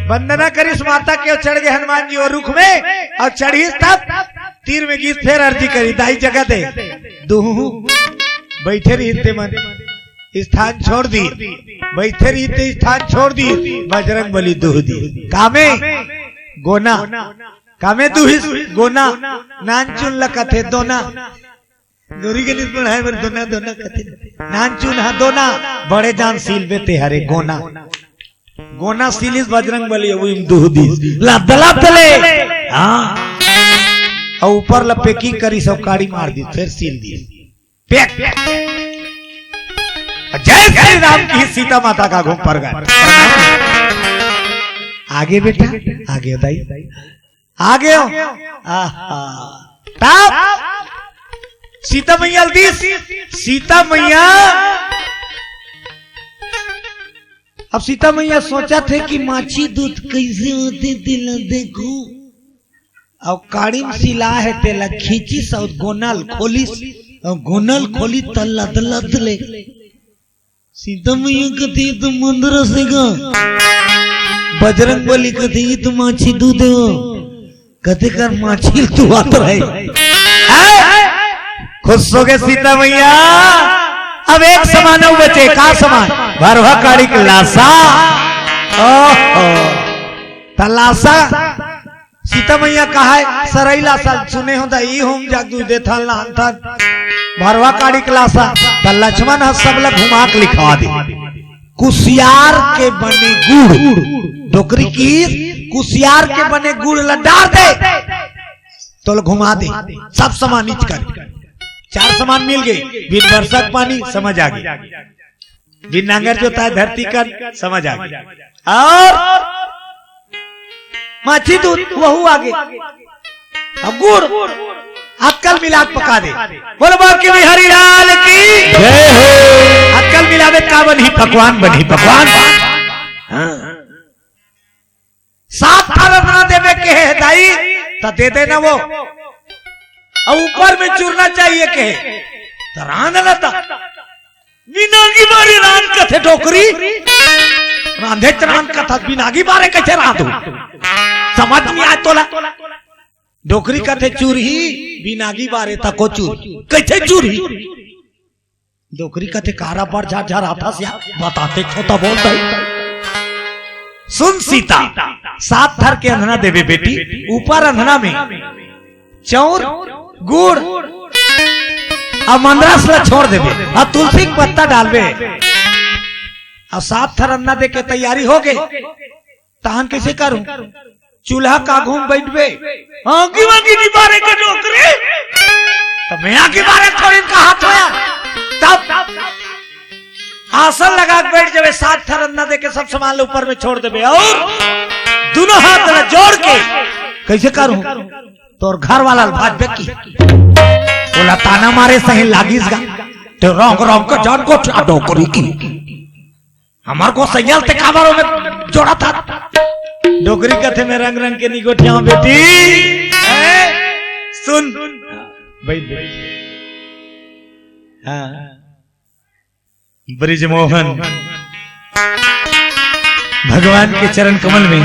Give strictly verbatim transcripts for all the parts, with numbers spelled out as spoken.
वंदना करिस माता के, चढ़ गे हनुमान जी वो रुख में, अउ चढ़िस तब तीर में गिस, फेर अर्जी करिस, दाई जगा दे, दुहू। बइठे रहिस ते मन, स्थान छोड़ दिस, बइठे रहिस ते स्थान छोड़ दिस, बजरंग बली दुह दिस। कामे गोना, कामे दुहिस गोना, नानचुन ल कथे दोना। डोरी के निस बढ़ाए बर दोना, दोना कथे। नानचुन हा दोना, बड़े जान सीलबे ते हरे गोना। गोना सीलिस बजरंग बली, अउ इम दुह दिस। लद लद ले। हाँ। अउ ऊपर ल packing करिस अउ काड़ी मार दिस, फेर सील दिस। पैक। जय श्री राम की सीता माता का घूम पर गए। आगे बेटा, आगे दाई। आगे हो। आहा। तब सीता मैया ल दिस, सीता मैया। अब सीता मैया सोचथे कि माछी दूध कइसे होथे तेला देखहूं। अउ काड़ी म सिला हे तेला खींचिस अउ गोना ल खोलिस, अउ गोना ल खोलिस त लद लद ले। सीता मैया कथे, "ये तो मंदरस हे गा।" बजरंग बली कथे, "ये तो माछी दूध हे वो।" कथे कर माछी ल दुहत रहे। हैं? खुश हो गे सीता मैया। अब एक समान अउ बचे, का समान? भरवा काड़ी के लासा। ओहो। त लासा सीता मैया कहाय, सरई लासा सुने हो त ई होम जादू देथन लानथन। भरवा काड़ी के लासा, त लक्ष्मण ह सब ल घुमा के लिखवा दे। कुसियार के बने गुड़, डोकरी कहिस, कुसियार के बने गुड़ ल डार दे, तोला घुमा दे, सब समान इच कर। चार समान मिल गे, बिन बरसा के पानी समझ आ गे, बिन नांगर जोताए धरती कर समझ आ गे, अउ माछी दूध वहू आ गे। अब गुड़ अक्कल मिला के पका दे। बोलो बांके बिहारी लाल की। जय हो। अक्कल मिलाबे का बनही पकवान, बनही पकवान। हाँ। सात ठन अंधना देबे कहे हे दाई, त दे दे ना वो। अउ ऊपर में चूरना चाहिए कहे, त रांध ना त। बिनागी बारे रांध कथे डोकरी। रांधे त रांध कथा, बिनागी बारे कइसे रांधहूं? समझ नइ आय तोला। डोकरी कथे चूरही, बिनागी बारे तको चूरही। कइसे चूरही? डोकरी कथे कारा पर झरझराथस या, बतातेच हों त बोल दे। सुन सीता, सात ठन के अंधना देबे बेटी, ऊपर अंधना में चौर, गुड़ अउ मंदरस ल छोड़ देबे, अउ तुलसी के पत्ता डालबे, अउ सात ठन अंधना दे के तैयारी हो गे, तहन कइसे करहूं? चूल्हा के आघू म बइठबे, आगी वागी नइ बारे के डोकरी, त मैं आगी बारे थोड़ी कहात हों। तब आसन लगा के बइठ जाबे, सात ठन अंधना दे के सब समान ल ऊपर में छोड़ देबे, अउ दूनों हाथ ल जोड़ के कइसे करहूं? तोर घर वाला ल भाजबे कि ओला ताना मारे सही लागिस गा, ते रंग रंग के जान गोठिया डोकरी कहिके। हमर गोसइया ल ते काबर ओमे जोड़थस? डोकरी कथे में रंग रंग के नइ गोठियावं बेटी। ए, सुन। बइठ, बइठ। हाँ। बृजमोहन भगवान के चरण कमल में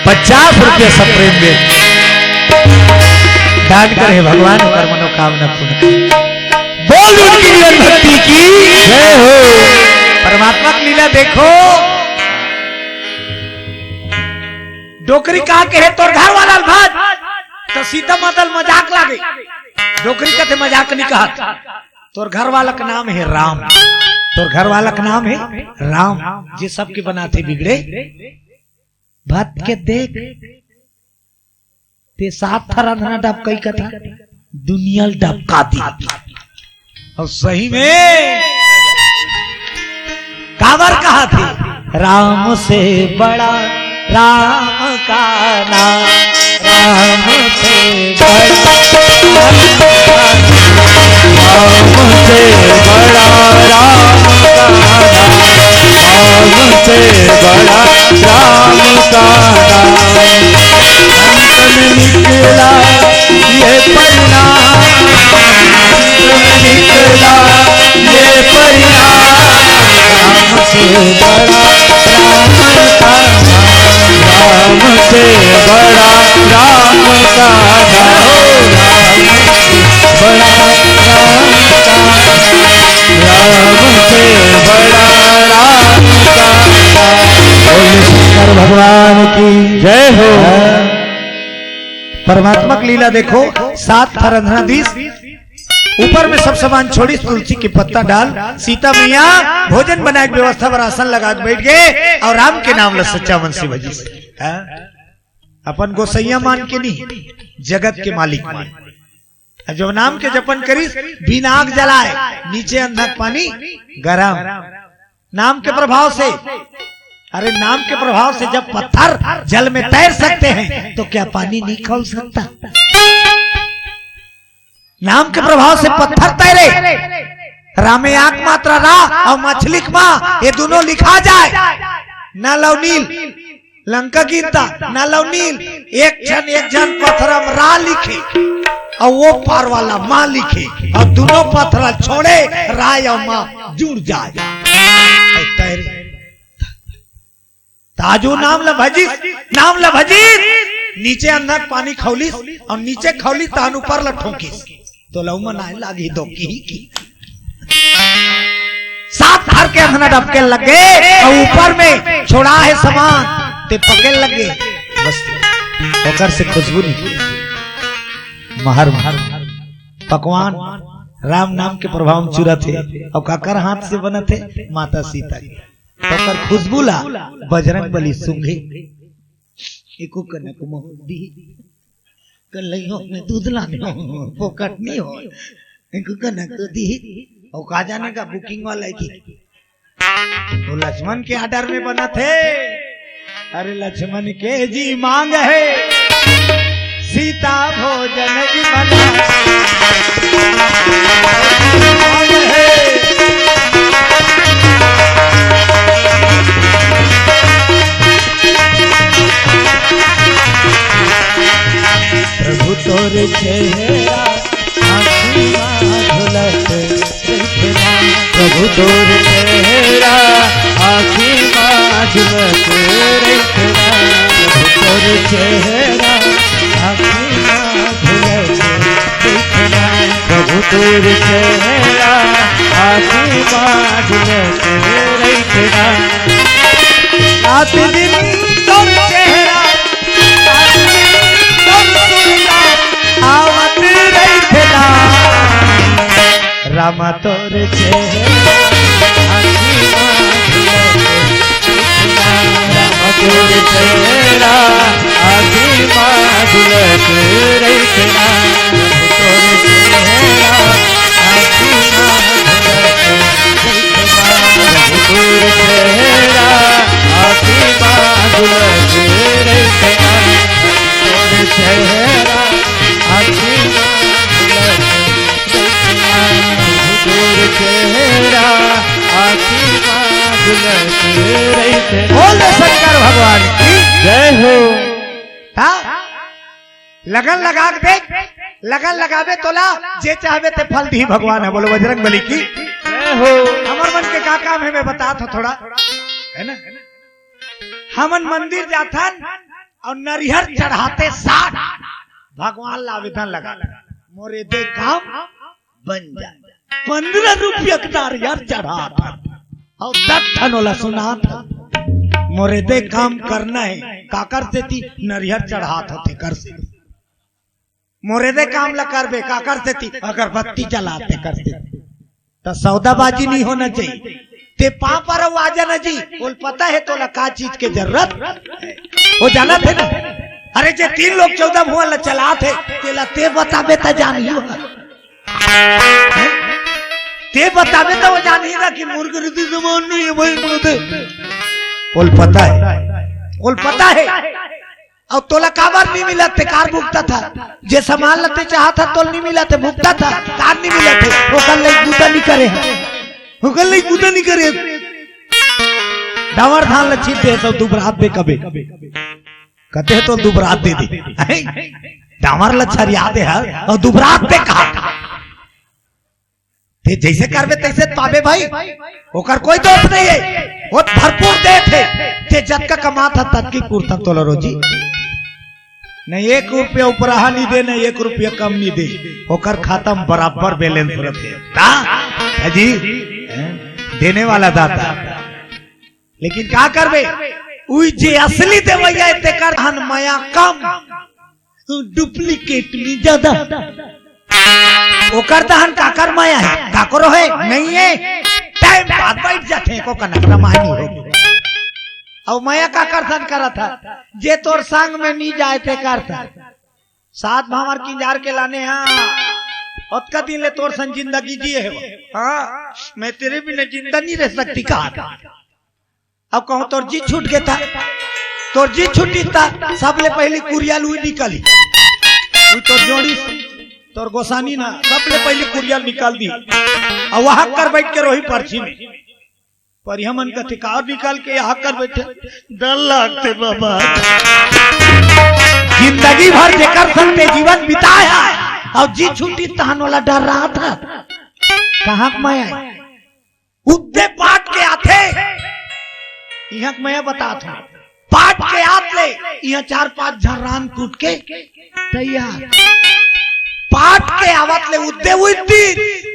पचास रुपया सप्रेम दे दान करे हे भगवान, ओकर मनोकामना पूर्ण करे। बोल उनकी जीवन भक्ति की जय हो। परमात्मा की लीला देखो। डोकरी कहा के हे तोर घर वाला ल भाज, त सीता माता ल मजाक लागे। डोकरी कथे मजाक नइ कहत। तोर घर वाला के नाम हे राम, तोर घर वाला के नाम हे राम, जे सबके बनाथे बिगड़े। भक्त के देख, ते सात ठन अंधना डबकई कथा, दुनिया ल डबका दी। अउ सही में काबर कहाथे, राम से बड़ा राम का नाम, राम से बड़ा राम का नाम, राम से बड़ा राम का नाम, राम से बड़ा राम का नाम। अंत में निकला ये परिणाम, अंत में निकला ये परिणाम, राम से बड़ा राम का नाम, जय हो। परमात्मा की लीला देखो, सात थर अंधना दीस, ऊपर में सब सामान छोड़िस, तुलसी के पत्ता डाल, सीता मैया भोजन बनाए के व्यवस्था बर आसन लगा के बैठ गे अउ राम के नाम ला सच्चा मन से भजिस। हाँ? अपन गोसैया मान के नहीं, जगत के मालिक मान। अउ जब नाम के जपन करिस, बिन आग जलाए, नीचे अंधक पानी गरम। नाम के प्रभाव से, अरे नाम के प्रभाव से जब पत्थर जल में तैर सकते हैं, तो क्या पानी नहीं खौल सकता? नाम के प्रभाव से पत्थर तैरे। रामे आग मात्रा रा अउ मछली के माँ, ये दोनों लिखा जाए, नल अउ नील, लंका गीता, नल अउ नील, एक झन, एक झन पत्थर म रा लिखे, अउ वो पार वाला माँ लिखे, अउ दोनों पत्थर छोड़े, रा अउ माँ जुड़ जाए। अउ तैर, ताजू नाम ल भजिस, नाम ल भजिस, नीचे अंधक पानी खौलिस, अउ नीचे खौलिस, तहन ऊपर ल ठोंकिस। तो लऊ मन आए लागी दो की, की। सात थर के अंधना डबके लगे, अउ ऊपर में छोड़ा हे सामान, ते पके लगे। बस, ओकर से खुशबू निकले। महर, महर, पकवान, राम नाम के प्रभाव में चुरत हे, अउ काकर हाथ से बनत हे? माता सीता के। तो ओकर खुशबू ला बजरंग बली सूंघे। एको कनक मोह दी। कल नहीं हो, मैं दूध लाने हो, फोकट नहीं हो। इनको कनक तो दी। और कहा जाने का booking वाला है कि वो लक्ष्मण के order में बना थे। अरे लक्ष्मण के जी मांग है, सीता भोजन जी बना। मांग है। प्रभु तोर चेहरा आँखी मा झलक रहिथे ना। प्रभु तोर चेहरा आँखी मा झलक रहिथे ना। प्रभु तोर चेहरा आँखी मा झलक रहिथे ना। प्रभु तोर चेहरा आँखी मा झलक रहिथे ना। रात दिन तोर चेहरा, रात दिन तोर सुरता आवत रहिथे ना। रामा तोर चेहरा आँखी मा झलक रहिथे ना। रामा तोर चेहरा आँखी मा झलक रहिथे ना। तोर चेहरा आँखी मा झलक रहिथे ना। प्रभु तोर चेहरा आँखी मा झलक रहिथे ना। तोर चेहरा आँखी मा झलक रहिथे ना। प्रभु तोर चेहरा आँखी मा झलक रहिथे ना। बोल शंकर भगवान की जय हो। हाँ? लगन लगा के देख, लगन लगाबे तोला, जे चाहबे ते फल दिही भगवान ह। बोलो बजरंग बली की। जय हो। हमर मन के का काम हे, मैं बतात हँव थोड़ा, है ना? हमन मंदिर जाथन अउ नरिहर चढ़ाते साठ भगवान ला आवेदन लगाथन, मोर ए दे काम बन जाए। पंद्रह रुपया के नरिहर चढ़ाथन अउ दस ठन ओला सुनाथन, मोर ए दे काम करना हे, काकर सेती नरिहर चढ़ाथन तेकर सेती। मोर ए दे काम ला करबे, काकर सेती अगरबत्ती जलाथन तेकर सेती। त सौदाबाजी नहीं होना चाहिए। ते पाँव परवाजा ना जी, ओला पता हे तोला का चीज के जरूरत हे। वो जानथे ना। अरे जे तीन लोग चौदह भुवन ला चलाथे, तेला ते बताबे त जानही हो। ते बताबे त वो जानही ना कि मुर्ग रीति समान नहीं हे भाई, मुर्ग। ओला पता हे, ओला पता हे। अउ तोला काबर नहीं मिलत, ते काबर भुगतथस? जे समान ला ते चाहथस, तोला नहीं मिलत हे, भुगतथस, काबर नहीं मिलत हे? ओकर लइक बूता नहीं करे हे, ओकर लइक बूता नहीं करे हे। डामर धान ला छींच दे, सब दुबरात दे कबे। कथे तो दुबरात दे दे। हैं? डामर ला छरिया दे हे, अउ दुबरात दे कहा। ते जइसे करबे तइसे पाबे भाई, ओकर कोई दोष नहीं हे, वो भरपूर देथे। ते जतका कमाथस ततकी पुरथन तोला रोजी। नहीं एक रुपया उपराहा नहीं दे, नहीं एक रुपया कम नहीं दे, ओकर खाता में बराबर balance रथे। ता? हाँ जी? हैं? देने वाला दाता। लेकिन का करबे? उई जे असली देवइया हे, तेकर हन मया कम, डुप्लीकेट में ज्यादा। ओकर तहन काकर मया हे, काकरो हे, नहीं हे। टाइम बाद बैठ जाथे, को कनक रमानी हो। अउ मया काकर सन करत हे, जे तोर संग में नी जाय, तेकर सन। सात भांवर किंजार के लाने हा, ओतका दिन ले तोर सन जिंदगी जिए हे। हाँ, मैं तेरे बिना जिंदा नहीं रह सकती कहा था। अब कहूँ तोर जी छूट गे ता, तोर जी छूटी ता, सबले पहली कुरिया ल उई निकाली। उई तोर जोड़ी, तोर गोसानी ना, सबले पहली कुरिया ल निकाल दी। अउ वहां कर बैठ के रोही परछी में। पर हमन कथे का निकाल के यहाँ कर बैठे, डर लागथे बाबा। जिंदगी भर जेकर संग ते जीवन बिताय हे, अउ जी छूटी तहन वाला डर रहा था। कहाँ के मया हे? उद्दे पाट के आथे। इहाँ के मया बतात हूँ। पाट के आत ले इहाँ चार पांच झन रांध कूट के तैयार। पाट के आवत ले उद्दे उद्दी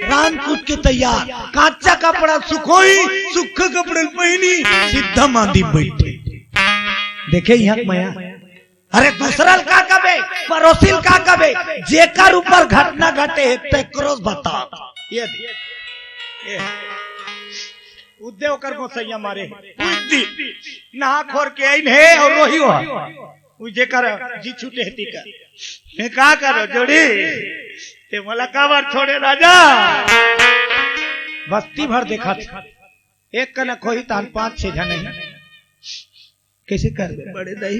रांध कूट के तैयार। काचा कपड़ा सुखोई, सुख कपड़ा पहिनी, सीधा मांदी बैठे। देखे इहाँ के मया। अरे दूसरा ल का कबे, पड़ोसी ल का कबे, जेकर ऊपर घटना घटे हे, तेकरो बता। ये दे। ये। उद्दे ओकर गोसैया मारे हे। उद्दी। नहा खोर के आइन हे अउ रोही हो। उ जेकर जी छूटे हे तिकर। मैं का करो जोड़ी? ते मोला काबर छोड़े राजा? बस्ती भर देखत। एक कनक होही तहन पांच छह झन हे। कैसे कर दे बड़े दई?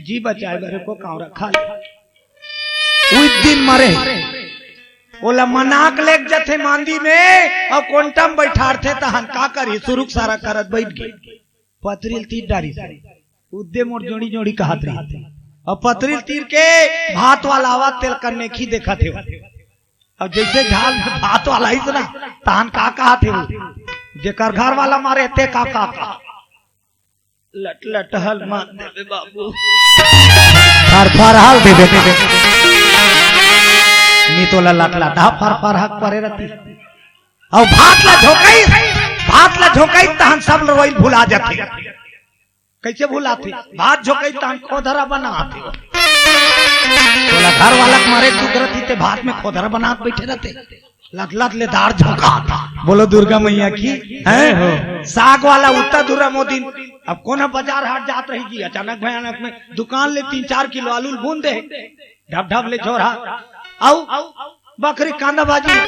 जी बचाए बर को कांवरा खा ले। उस दिन मरे। ओला मनाक लेग जथे मांदी में अउ कोंटा म बैठारथे तहन का करही? सुरुक सारा करत बैठ गे। पतरी ल तीर डारिस। उद्दे मोर जोड़ी जोड़ी कहत रही। अउ पतरी ल तीर के भात वाला आवत तेल कन्ने खी देखत हे। अउ जैसे झाल में भात वाला आइस ना, तहन का कहत हे? जेकर घर वाला मारे ते का का का लट लट हल मार देबे बाबू। फर फर हल देबे। नी तोला लट लट हा फर फर हक परे रहती। अउ भात ला झोंकई, भात ला झोंकई तहन सब रोई भुला जाथे। कैसे भुलाथे? भात झोंकई तहन खोधरा बनाथे। तोला घर वाला के मारे दुख रहती ते भात में खोधरा बनात बैठे रहते। लत लत ले दार झोंकात। बोलो दुर्गा मैया की। हैं? हो। साग वाला उत्ता दुर्रा मोदिन। अब कोना बाजार हाट जात रही जी, अचानक भयानक में दुकान ले तीन चार किलो आलू ल बुन दे। ढप ढप ले झोरा। अउ बकरी कांदा भाजी।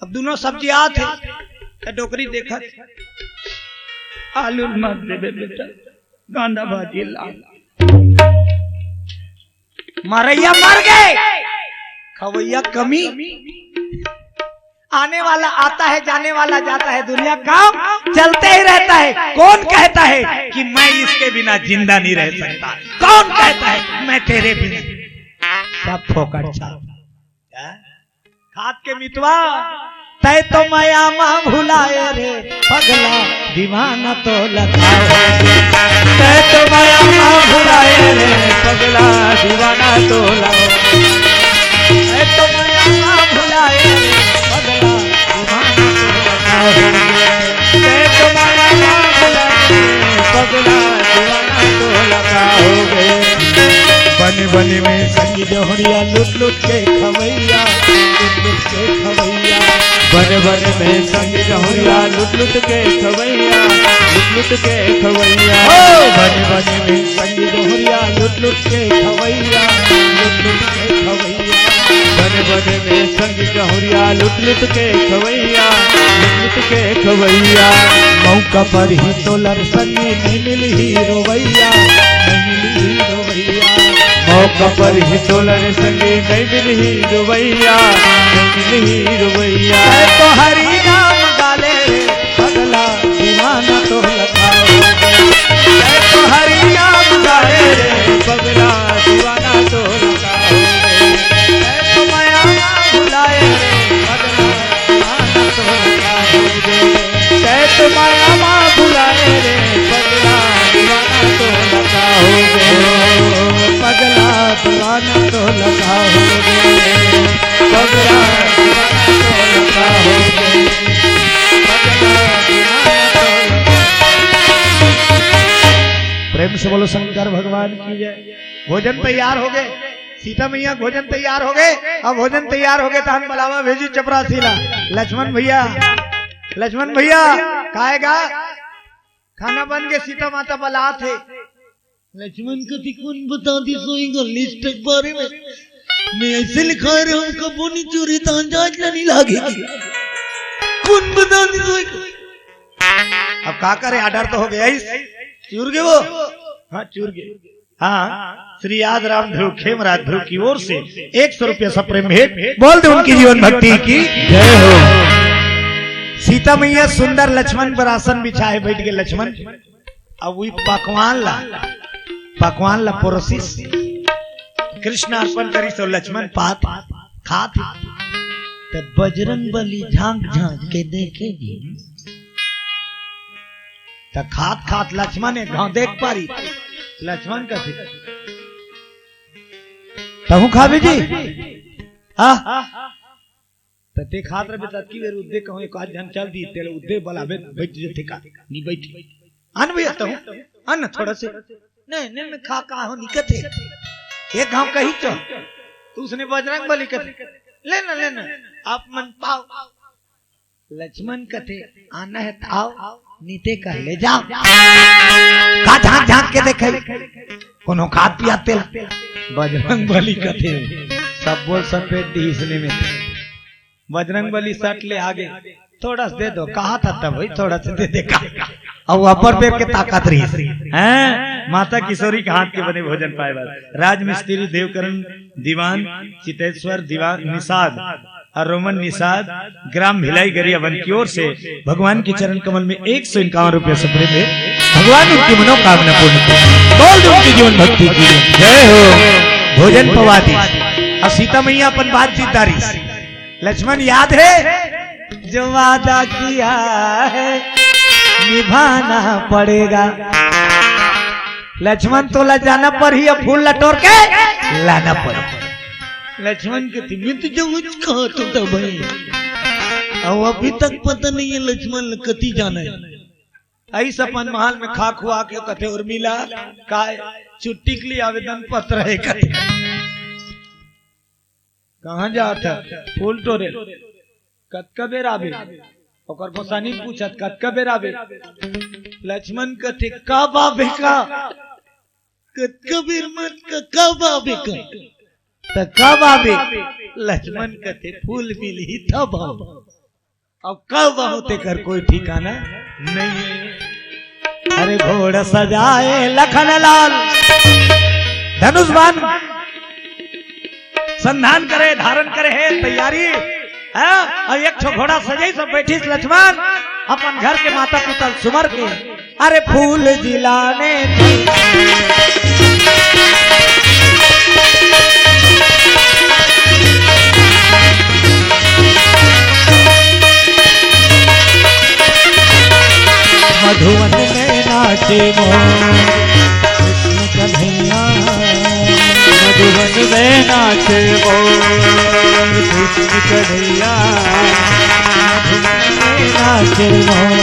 अब दोनों सब्जी आत हे। त डोकरी देखत। आलू ल मत देबे बेटा। कांदा भाजी ला। मरैया मर गे, खवैया कमी। आने वाला आता है, जाने वाला जाता है, दुनिया काम चलते ही रहता है। कौन कहता है कि मैं इसके बिना जिंदा नहीं रह सकता? कौन कहता है मैं तेरे बिना? सब फोकट छाप। खात के मितवा, तै तो मया मा भुलाए रे पगला, दीवाना तो लताओ। तै तो मया मा भुलाए रे पगला, दीवाना तो लाओ। तै तो मया मा भुलाए रे पगला, दीवाना तो लताओ। तै तो मया मा भुलाए रे पगला, दीवाना तो लताओ। बन बन में संग जहुरिया लुट लुट के खवैया, लुट लुट के खवैया। बन बन में संग जहुरिया लुट लुट के खवैया, लुट लुट के खवैया। हो! बन बन में संग जहुरिया लुट लुट के खवैया, लुट लुट के खवैया। बन बन में संग जहुरिया लुट लुट के खवैया, लुट लुट के खवैया। मौका पर ही तोला रे संगी नहीं मिलही रोवैया, नहीं मिलही रोवैया। मौका पर ही तोला रे संगी नहीं मिलही रोवैया, नहीं मिलही रोवैया। मैं तो हरि नाम गाले रे पगला दीवाना तो लताओ। मैं तो हरि नाम गाले रे पगला दीवाना तो लताओ। मैं तो मया मा भुलाए रे पगला दीवाना तो लताओ। तै तो मया मा भुलाए रे पगला दीवाना तो लताओ। पगला दीवाना तो लताओ। पगला दीवाना तो लताओ। पगला दीवाना तो लताओ। से बोलो शंकर भगवान की जय। भोजन तैयार हो गए, सीता मैया भोजन तैयार हो गए। अब भोजन तैयार हो गए, तहन बुलावा भेजी चपरासी ला। लक्ष्मण भैया, लक्ष्मण भैया, काएगा? खाना बन के सीता माता बलात हे। लक्ष्मण कथे कोन बता दिस होही लिस्ट के बारे में? मैं ऐसे लिखा रहे हूँ, कबो नहीं चूरी, तहन जांच ला नहीं लागे। कोन बता दिस होही? अब का करे, ऑर्डर तो हो गया इस। चूर गए वो? हाँ, चूर गए। हाँ, श्री याद राम ध्रुव, खेमराज ध्रुव की ओर से एक सौ रुपया सप्रेम भेंट। बोल दे उनकी जीवन भक्ति की जय हो। सीता मैया सुंदर लक्ष्मण पर आसन बिछाए बैठ गए। लक्ष्मण अब वही पकवान ला, पकवान ला परोसिस, कृष्ण अर्पण करिस तो लक्ष्मण पात खात। त बजरंग बली झांक झांक के देखे जी। त खात खात लक्ष्मण एक घाव देख पारी। लक्ष्मण कथे, तहूँ खाबे जी? हाँ। त ते खात रहे ततकी बेर उद्दे कहूँ एक आध झन चल दी, तेरे उद्दे बलाबे बैठ जेथे का, नहीं बैठ। अन भैया तहूँ, अन थोड़ा से। नहीं, नहीं, मैं खा का हो निकते। एक घाव कही तो। तो उसने बजरंग बली कथे, लेना, लेना, आप मन पाओ। लक्ष्मण कथे, आना है त आओ, नीते कर ले जाओ। का झांक झांक के देखे, कोनो खात पियात तेला। बजरंग बली कथे, सब बोल सफेद दी इसने में। बजरंग बली सट ले आगे, थोड़ा से दे दो, कहा था तब भाई, थोड़ा से दे दे का। अब अपर पेर के ताकत रही हैं, माता किशोरी के हाथ के बने भोजन पाए बाद राजमिस्त्री देवकरण दीवान, चितेश्वर दीवान निषाद और रोमन निषाद, ग्राम भिलाई गरियाबंद की ओर से भगवान के चरण कमल में एक सौ इक्यावन रुपये सप्रेम है। भगवान उनकी मनोकामना पूर्ण करें। बोल दे उनकी जीवन भक्ति की जय हो। भोजन पवा दी। अब सीता मैया अपन बातचीत दारी। लक्ष्मण याद है, जो वादा किया है निभाना पड़ेगा। लक्ष्मण तोला जाना पड़ही, अब फूल ला टोर के लाना पड़ही। लक्ष्मण कथे, मैं तो जाऊँ कहा तो था भाई। अब अभी तक पता नहीं है लक्ष्मण कति जाना है। ऐसा अपन महल में खा खुआ के कथे उर्मिला, काय छुट्टी के लिए आवेदन पत्र है कथे। कहाँ जात है? फूल टोरे। कतका बेर आबे? ओकर गोसानी पूछत, कतका बेर आबे? लक्ष्मण कथे, कब आबे का? कतका बेर मत का, कब आबे का? त कब आबे? लक्ष्मण कथे, फूल मिलही तब आबे। अब कब आहूं तेकर कोई ठिकाना नहीं है। अरे घोड़ा सजाए लखन लाल, धनुष बाण संधान करे, धारण करे है, तैयारी है। और एक ठो घोड़ा सजाइस, सब बैठिस लक्ष्मण अपन घर के माता पिता सुमर के। अरे फूल जिलाने की मधुवन में नाचे मोर कृष्ण कन्हैया। मधुवन में नाचे मोर कृष्ण कन्हैया। मधुवन में नाचे मोर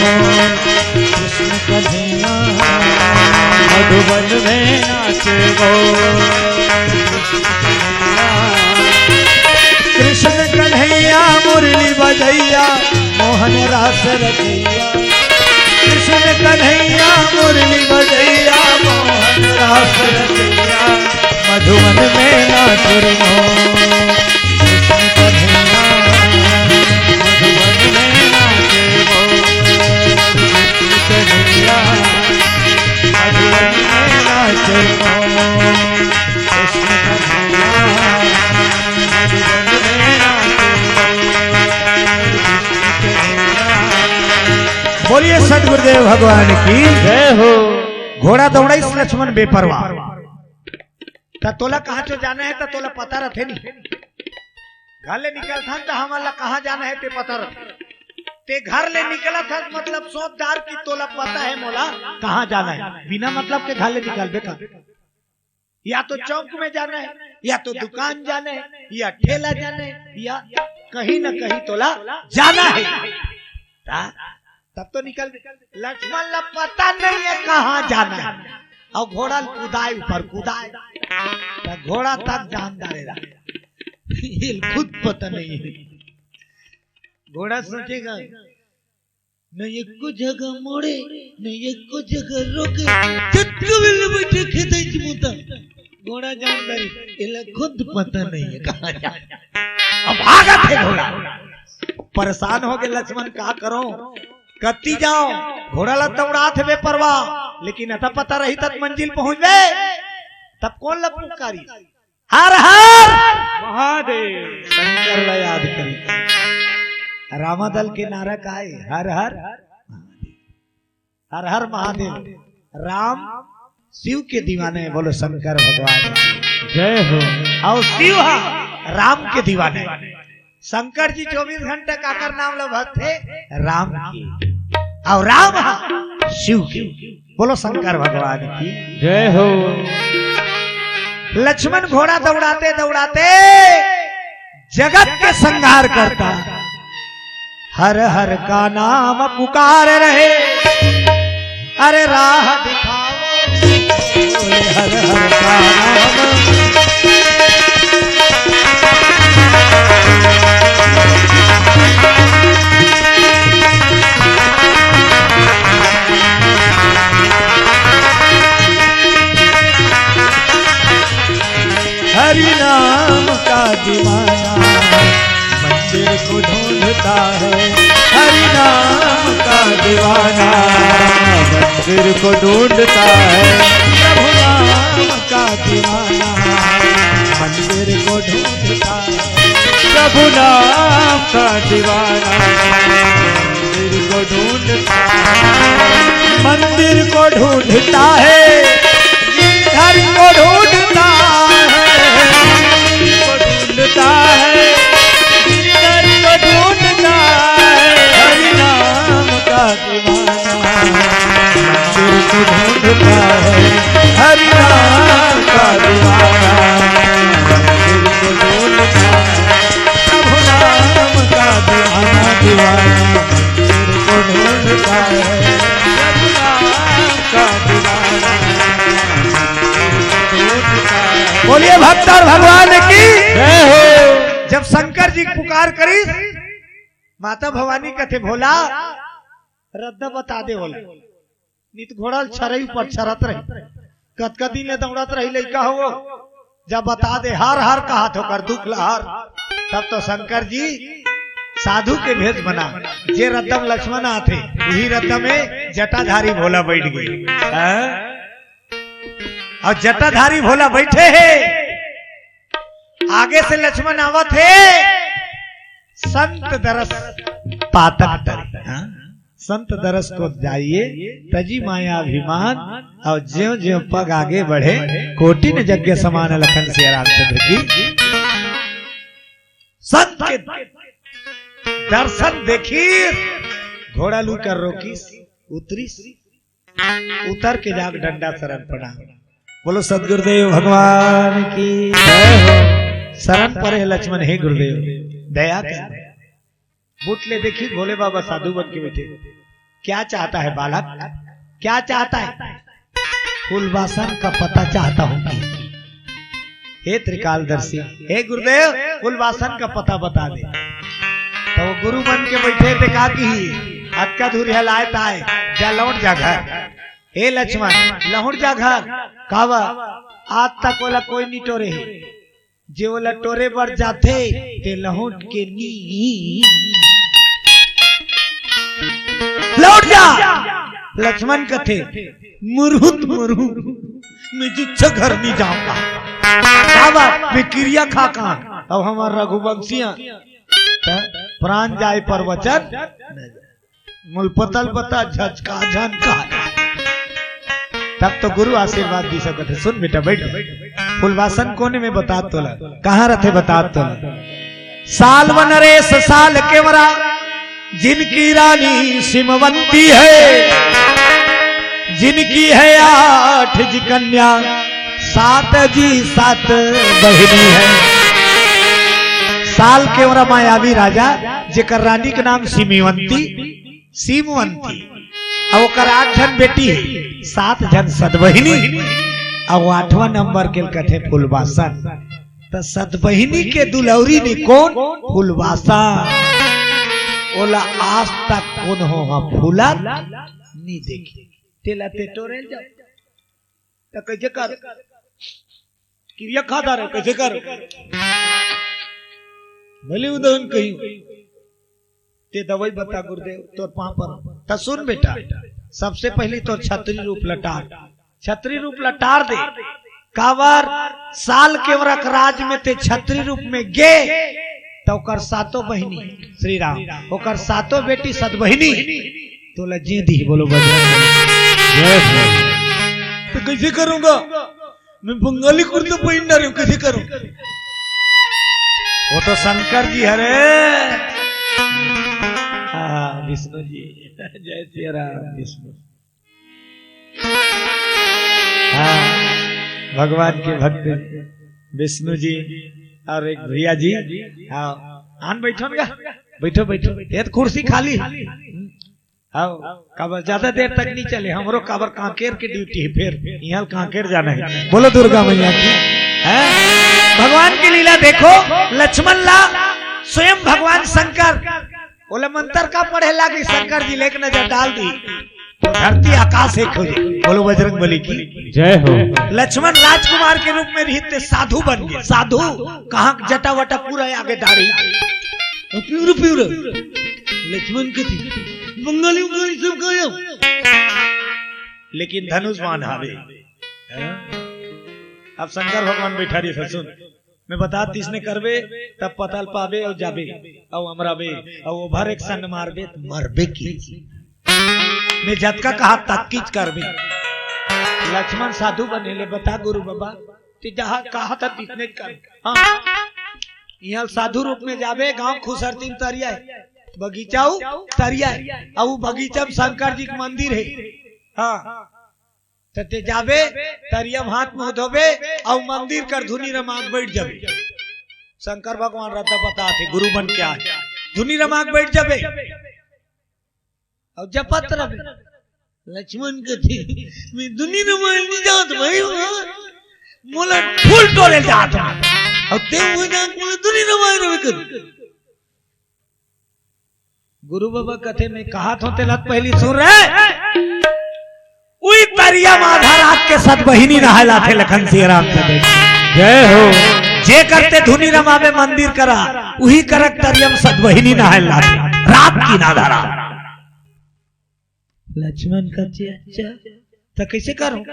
कृष्ण कन्हैया। मधुवन में नाचे मोर कृष्ण कन्हैया। कृष्ण कन्हैया मुरली बजैया, मोहन रास रचैया। कृष्ण कन्हैया मुरली बजैया, मोहन रास रचैया। मधुवन में नाच रे मोर कृष्ण कन्हैया। मधुवन में नाच रे मोर कृष्ण कन्हैया। मधुवन में नाच रे मोर कृष्ण कन्हैया। मधुवन में नाच रे मोर कृष्ण कन्हैया। बोलिए सतगुरुदेव भगवान की जय हो। घोड़ा दौड़ाइस लक्ष्मण बेपरवाह। त तोला कहाँ चो जाना है, त तोला पता रथे नहीं। घर ले निकलथन त हमन ला कहाँ जाना है, ते पता रथे। ते घर ले निकलत हस, मतलब सोच डार कि तोला पता है मोला कहाँ जाना है। बिना मतलब के घर ले निकलबे का? या तो चौक में जाना है, या तो दुकान जाना है, या ठेला जाना है, या कहीं ना कहीं तोला जाना है। ता-, तब तो निकल। लक्ष्मण ला पता नहीं है कहाँ जाना है। अउ घोड़ा ल कुदाय, ऊपर कुदाय, त घोड़ा तक जान डारे रहा, ये खुद पता नहीं है। घोड़ा सोचेगा, न एको जगह मोड़े, न एको जगह रोके, जतका बेला बइठे खेत च मुता। घोड़ा जान डारे, एला खुद पता नहीं है कहाँ जाए। अब भागत हे घोड़ा, परेशान हो गे लक्ष्मण, का करो, कति जाओ, घोड़ा ला दौड़ात हे बेपरवाह, लेकिन अता पता रही तब मंजिल पहुंचबे, तब कोन ला पुकारी? हर हर महादेव। शंकर ला याद करी। रामा दल के नारा का है? हर हर, हर हर महादेव। राम शिव के दीवाने, बोलो शंकर भगवान की। जय हो। अउ शिव हा राम के दीवाने। शंकर जी चौबीस घंटा काकर नाम ला भक्त हे? राम के। अउ राम हा शिव के। बोलो शंकर भगवान की। जय हो। लक्ष्मण घोड़ा दौड़ाते दौड़ाते जगत के संहार करता। हर हर का नाम पुकार रहे, अरे राह दिखाओ। हर हर का नाम। हरि नाम का दीवाना मंदिर को ढूंढता है। हरि नाम का दीवाना मंदिर को ढूंढता है। प्रभु नाम का दीवाना मंदिर को ढूंढता है। प्रभु नाम का दीवाना मंदिर को ढूंढता है। मंदिर को ढूंढता है, गिरधर को ढूंढता है, को ढूंढता है, गिरधर को ढूंढता है। हरि नाम का दीवाना मंदिर को ढूंढता है। हरि नाम का दीवाना मंदिर को ढूंढता है। प्रभु नाम का दीवाना दीवाना मंदिर को ढूंढता है। प्रभु नाम का दीवाना मंदिर को ढूंढता है। बोलिए भक्त और भगवान की जय हो। जब शंकर जी पुकार करिस, माता भवानी कथे, भोला, रद्दा बता दे भोला। नित घोड़ा ल छरई ऊपर छरत रही, कतका दिन ले दौड़त रही लइका हो, जब बता दे, हर हर कहात होकर दुख ल हर। तब तो शंकर जी साधु के भेष बना, जे रद्दा म लक्ष्मण आथे, उही रद्दा में जटाधारी भोला बइठ गे। हाँ? अउ जटाधारी भोला बइठे हे, आगे से लक्ष्मण आवत हे, संत दरस पातक तरे। हाँ? संत दरस को जाइए, तजी माया अभिमान, अउ ज्यों ज्यों पग आगे बढ़े, कोटि न जग समान लखन सिया रामचंद्र की। संत के दर्शन देखिस, घोड़ा ल उकर रोकिस, उतरिस, उतर के जाके डंडा शरण प्रणाम। बोलो सदगुरुदेव भगवान की जय हो। शरण परे लक्ष्मण, हे गुरुदेव, दया कर। बुट ले देखिस भोले बाबा साधु बन के बइठे। क्या चाहता है बालक, क्या चाहता है? फूलवासन का पता चाहता हूँ। हे त्रिकालदर्शी, हे गुरुदेव, फूलवासन का पता बता दे। त वो गुरु बन के बइठे ते का किही, अतका दूर हे लाय ताय, जा लौट जा घर। हे लक्ष्मण, लहुट जा घर। काबर? आज तक ओला कोई नी टोरे हे। जे ओला टोरे बर जाथे, ते लहुट के नी। लहुट जा। लक्ष्मण कथे, मुरहूं त मुरहूं, मैं जिच्छा घर नी जांव। काबर? मैं किरिया खा के आंव। अब हमर रघुवंशिया, त प्राण जाय पर वचन न जाय। मुल पतल बता झचका झनका। तब तो गुरु आशीर्वाद दिस कथे, सुन बेटा, बइठ। फूलवासन कोने में बतात तोला, कहाँ रथे बतात तोला। साल व नरेश साल केवरा, जिनकी रानी सिमवंती है, जिनकी है आठ जी कन्या, सात जी सात बहिनी है। साल केवरा मायावी राजा, जेकर रानी के नाम सिमवंती, सीमवंती। अउ ओकर आठ झन बेटी हे, सात झन सतबहिनी, अउ आठवां नंबर के ल कथे फुलबासन। त सतबहिनी के दुलौरी ने कोन? फुलबासन। ओला आज तक कोनो ह फूलत नी देखे। तेला ते टोरे जा। त कइसे कर? किरिया खा डारे, कइसे कर? भले उदहन कही, ते दवाई बता गुरुदेव, तोर पाँव पर। त सुन बेटा, सबसे पहली तोर छतरी रूप ल टार, छतरी रूप ल टार दे। काबर? सालकेवरा के राज में ते छतरी रूप में गे, त ओकर सातों बहिनी, श्री राम, ओकर सातों बेटी सतबहिनी तोला जी दिही। बोलो बजरंग बली। जय हो। तो कैसे करूंगा? मैं बंगाली कुर्ता पहन डारे हूँ, कैसे करूँ? वो तो शंकर जी हरे। हाँ, विष्णु जी। जय सिया राम, विष्णु। हाँ, भगवान के भक्त विष्णु जी अउ एक भैया जी। हाँ, आन बैठो ना, बैठो, बैठो। ये तो कुर्सी खाली। हाँ, काबर ज्यादा देर तक नी चले, हमरो काबर कांकेर के ड्यूटी हे, फेर इहाँ कांकेर जाना हे। बोलो दुर्गा मैया की। हैं? भगवान की लीला देखो, लक्ष्मण ला स्वयं भगवान शंकर, ओला मंत्र का पढ़े लागी शंकर जी, ले एक नजर डाल दी, धरती आकाश एक हो जाए। बोलो बजरंग बली की। जय हो। लक्ष्मण राजकुमार के रूप में रहित ते साधु बन गे, साधु। कहाँ जटा वटा पूरा आगे दाढ़ी। प्योर प्योर लक्ष्मण कथे, बंगाली उंगाली सब गायब। लेकिन धनुष बाण हावे। हाँ? अब शंकर भगवान बैठा रही, सुन, मैं बता, तिसने करबे, तब पताल पाबे अउ जाबे, अउ अमराबे, अउ ओभर एक सन मारबे, त मरबे की। मैं जतका कहा, ततकीच करबे। लक्ष्मण साधु बने ले, बता गुरु बाबा, ते जहाँ कहा था, तिसने कर। हाँ। इहाँ साधु रूप में जाबे, गांव खुसरतीन तरिया हे, बगीचा उ तरिया हे, अउ बगीचा में शंकर जी के मंदिर हे। हाँ। त ते जाबे, तरिया म हाथ मुंह धोबे, अउ मंदिर कर धुनी रमा के बैठ जाबे। शंकर भगवान रहता बता थे, गुरु बन के आए, धुनी रमा के बैठ जाबे, अउ जपत रहबे। लक्ष्मण कथे, मैं धुनी रमाए ल नी जात भाई, मोला फूल टोरे जात हूँ, अउ ते मुझे जात, मोला धुनी रमाए रहे कर। गुरु बाबा कथे, मैं कहा थो तेला त पहली सुन रहे। उही तरिया म आधा रात के सतबहिनी नहाए ल आथे लखन सिया राम चंद्र। जय हो। जे कर ते धुनी रमाबे मंदिर करा, उही करा के तरिया म सतबहिनी नहाए ल आथे। रात की आधा रात। लक्ष्मण कथे, अच्छा, त कैसे करूं?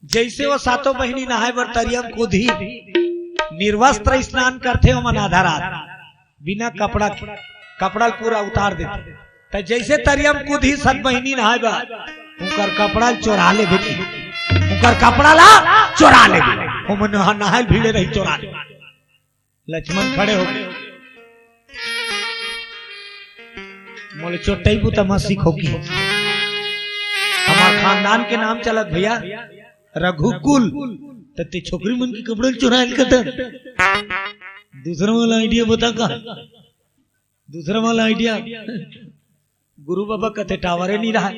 जैसे वो सातों बहिनी नहाए बर तरिया म कूदही, निर्वस्त्र स्नान करथे ओमन आधा रात, बिना कपड़ा के, कपड़ा ल पूरा उतार देथे। त जैसे तरिया म कूदही सतबहिनी नहाए बर, उंकर कपड़ा ल चोरा लेबे की, उंकर कपड़ा ला चोरा लेबे। ओमन नहा-, नहाए ल भिड़े रही, चोरा लेबे। लक्ष्मण खड़े हो गे। मोले चोट्टई बुता मत सिखो की। हमार खानदान के नाम चलत भैया रघुकुल। त ते छोकरी मन के कपड़ा चुराए ल कथस। दूसरा वाला आइडिया बता का? दूसरा वाला आइडिया। गुरु बाबा कथे टावरे नी रहा,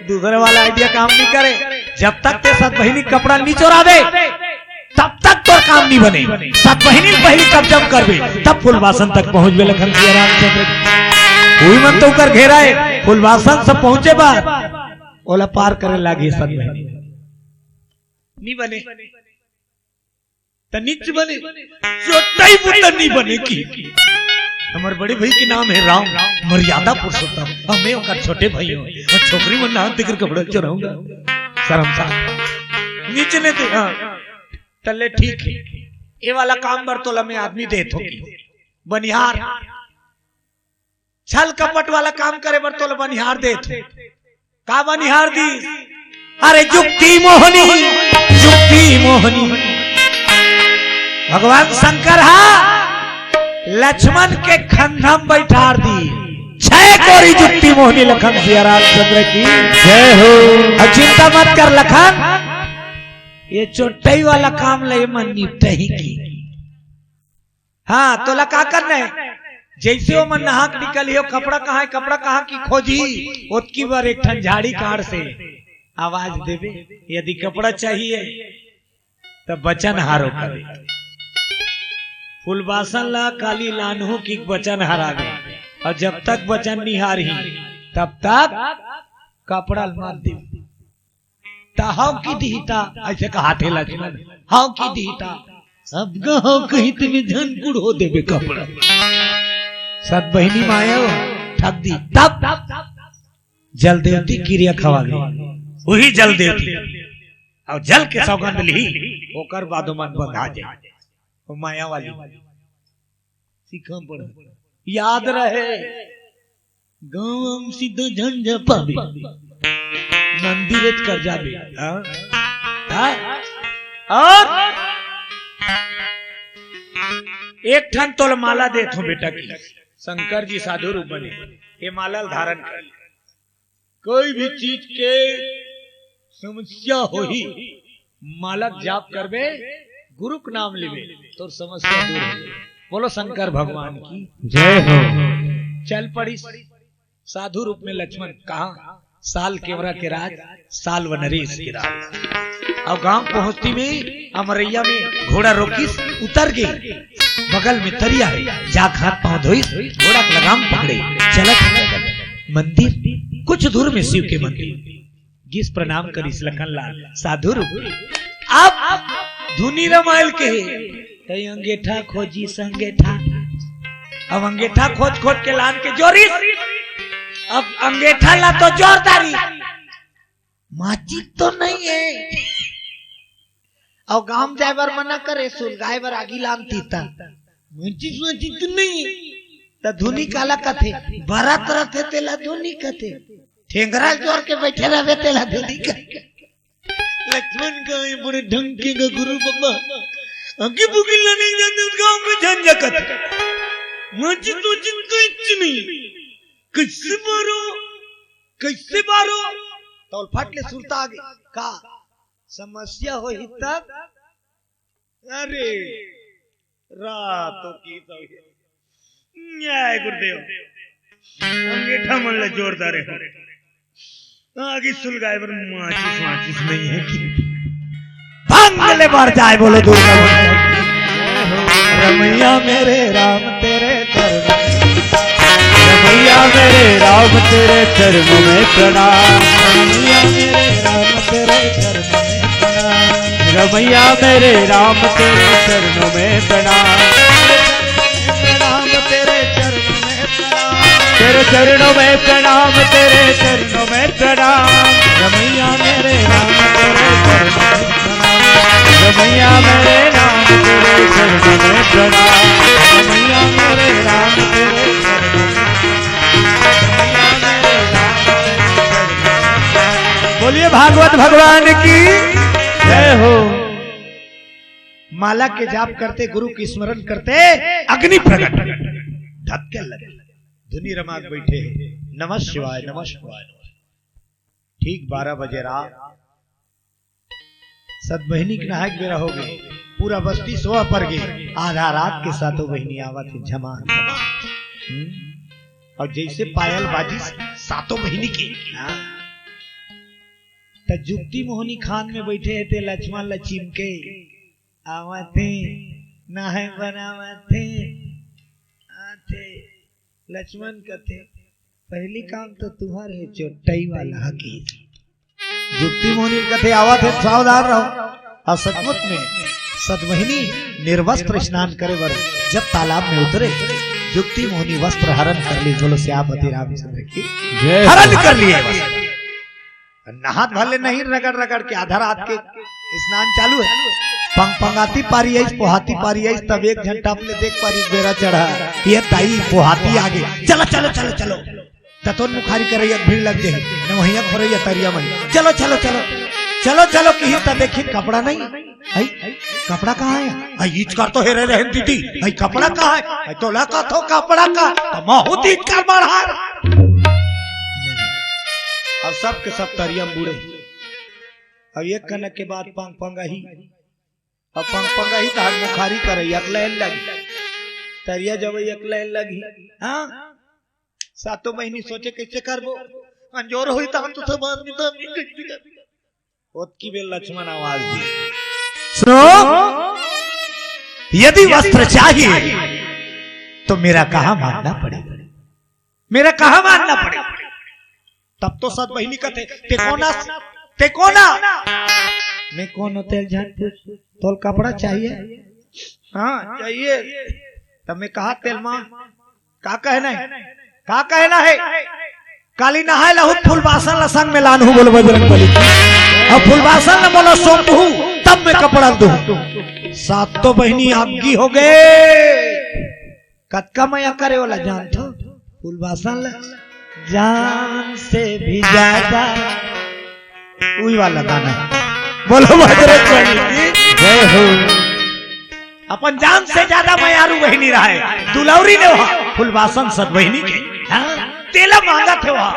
दूसरे वाला आइडिया काम नी करे। जब तक ते सतबहिनी कपड़ा नी चोराबे, तब तक तोर काम नी बने। सतबहिनी पहली कब्जा म करबे, तब फुलबासन तक पहुंचबे लखन सिया रामचंद्र। उही मन तो ओकर घेरा हे, फुलबासन से पहुंचे बर ओला पार करे लागी सतबहिनी। नी बने। त नीच बने, चोट्टई बुता नी बने की। हमर बड़े भाई के नाम हे राम, मर्यादा पुरुषोत्तम, अउ मैं ओकर छोटे भाई हूँ, अउ छोकरी मन नहात तेकर कपड़ा चोराहूंगा, शर्म सा। नीच ने दे, हाँ। त ले ठीक हे, ए वाला काम बर तोला मैं आदमी देत हों की। बनिहार, छल कपट वाला काम करे बर तोला बनिहार देत हों। का बनिहार दिस? अरे जुक्ति मोहनी, जुक्ति मोहनी। भगवान शंकर हा लक्ष्मण के खंधा म बइठार दिस। छै कोरी जुक्ति मोहनी लखन सिया रामचंद्र की जय हो। अउ चिंता मत कर लखन, ये चोट्टई वाला काम ल एमन निपटही की। हाँ, तोला का करना हे? जइसे ओमन नहा के निकलही, ओ कपड़ा कहाँ हे, कपड़ा कहाँ हे कि खोजही, ओतकी बर एक ठन झाड़ी काड़ से आवाज देबे, यदि कपड़ा चाहिए त बचन हारो कबे। फूलबासन ला काली लानहूँ कि बचन हराबे, अउ जब तक बचन नइ हारही तब तक कपड़ा ल मत देबे। त हव कि दिही त, अइसे कहाथे लक्ष्मण, हव कि दिही त, सब गा हव कहिथे में झन कुड़हो देबे कपड़ा। सत बहिनी माया हो, ठग दिही। तब जल देवती किरिया खवाबे, उही जल देवती, अउ जल के सौगंध लिही, ओकर बाद ओमन बंधा जाही। ओ माया वाली सीखा पड़ा, याद रहे, गाँव म सीधा झन जा पाबे, मंदिरेच कर जाबे। हाँ? हाँ? अउ एक ठन तोला माला देत हँव बेटा कि शंकर जी साधु रूप बने, ये माला ल धारण कर। कोई भी चीज के समस्या होही, माला के जाप करबे, गुरु के नाम लेबे, तोर समस्या दूर होही। बोलो शंकर भगवान की जय हो। चल पड़िस साधु रूप में लक्ष्मण। कहाँ? साल केवरा के राज, साल वनरेस के राज। अउ गाँव पहुँचती में अमरैया में घोड़ा रोकिस, उतर गे। बगल में तरिया हे, जाके हाथ पाँव धोइस, घोड़ा के लगाम पकड़े, चलत हे मंदिर, कुछ दूर में शिव के मंदिर। गिस प्रणाम करिस लखन लाल, साधु रूप। अब धुनी रमायल के हे, तई अंगेठा खोजिस, अंगेठा। अब अंगेठा खोज खोज के लान के जोरिस। अब अंगेठा ला तो जोर डारिस, माचिस तो नइ हे। अउ गाँव जाय बर मना करे, सुलगाय बर आगी लानतिस त। माचिस, माचिस तो नइ हे। त धुनी काला कथे? बरत रथे तेला धुनी कथे। ठेंगरा जोर के बइठे रहबे तेला धुनी कथे। लक्ष्मण कहे बड़े ढंग के गा गुरु बाबा। आगी बुगी लाने जाते गाँव में झन जा कथे। माचिस, माचिस कहीं नइ हे। कइसे बारो? कइसे बारो? तोला फट ले सुरता आगे। का? समस्या होही तब? अरे, रातो की तो न्याय गुरुदेव। अंगेठा मन ले जोर डारे हँव। आगी सुलगाय बर माचिस, माचिस नइ हे कि? भंग ले बर जाय, बोलो दुर्गा माता। रमैया मेरे राम तेरे चरण, रमैया मेरे राम तेरे चरणों में प्रणाम, रमैया मेरे राम तेरे चरणों में प्रणाम, रमैया मेरे राम तेरे चरणों में प्रणाम, राम तेरे चरणों में प्रणाम, तेरे चरणों में प्रणाम, तेरे चरणों में प्रणाम, रमैया मेरे राम तेरे चरणों में प्रणाम, रमैया मेरे राम तेरे चरणों में प्रणाम, रमैया मेरे राम तेरे चरणों में प्रणाम, रमैया मेरे राम तेरे चरणों में प्रणाम। बोलिए भागवत भगवान की जय हो। माला के जाप करते, गुरु के स्मरण करते, अग्नि प्रकट, धतके लगे। धुनी रमा के बइठे, नमः शिवाय, नमः शिवाय, नमः शिवाय। ठीक बारह बजे रात, सत बहिनी के नहाय के बेरा हो गे, पूरा बस्ती सोवा पर गे, आधा रात के सातों बहिनी आवत हे, झमा, झमा। हम्म? अउ जइसे पायल बाजिस सातों बहिनी के, हाँ। त जुक्ति मोहनी खान में बइठे हे, ते लक्ष्मण ल चिमके, आवत हे, नहाय बर आवत हे, आथे। लक्ष्मण कथे, "पहिली काम तो तुँहर हे, चोट्टई वाला ह," कहिस। जुक्ति मोहनी कथे, "आवत हे, सावधान रहो।" अउ सचमुच में सत बहिनी निर्वस्त्र स्नान करे बर जब तालाब में उतरे, जुक्ति मोहनी वस्त्र हरण कर ली। बोलो सियापति रामचंद्र की जय। हरण कर लिए वस्त्र। नहात भले नहीं, रगड़ रगड़ के आधा रात के स्नान चालू हे। पंग पंगाती पारी आइस, पोहाती पारी आइस, तब एक झन टप ले देख पारी, बेरा चढ़ा, ये दाई पोहाती आगे, चलो, चलो, चलो, चलो। ततोन मुखारी करैया भीड़ लग जाही, नवहिया खोरैया तरिया मन, चलो, चलो, चलो, चलो, चलो, किही त देखी कपड़ा नहीं। आई, कपड़ा कहाँ हे? आई, इचकर तो हेरे रहेन दीदी। आई, कपड़ा कहाँ हे? आई, तोला कथों कपड़ा का, त महूँ त इचकर मारहार। अब सबके सब तरिया म बूड़े। अब एक कनक के बाद पंग पंगाही। अब पंग पंगाही त हर मुखारी करे, अगले लगी। तरिया जब एक लाइन लगी, हाँ, सातों बहिनी सोचे, "कैसे करबो? अंजोर होई त हम तो सब आदमी तो आदमी कैसे करबो?" ओतकी बेर लक्ष्मण आवाज दी, "सुनो, यदि वस्त्र चाहिए तो मेरा कहा मानना पड़ेगा, मेरा कहा मानना पड़ेगा।" तब तो सत बहिनी कथे, "ते कोन अस, ते कोन अस?" "मैं कोन हों तेला झन पूछ, तोला कपड़ा चाहिए?" "हाँ, चाहिए।" "तब मैं कहा तेला मांग।" का कहना हे? का कहना हे? "काली नहाय लहू, फूलबासन ल संग में लानहू।" बोलो बजरंग बली। "अउ फूलबासन ल मोला सौंपहू, तब मैं कपड़ा ल दूहू।" सातों बहिनी आगी हो गे। कतका मया करे ओला जानथो? फूलबासन ल जान से भी ज्यादा। उही वाला गाना। बोलो बजरंग बली की जय हो। अपन जान से ज्यादा मयारू बहिनी रहय, दुलौरी ने ओहा, फूलबासन सत बहिनी के, हाँ, तेला मांगत हे ओहा।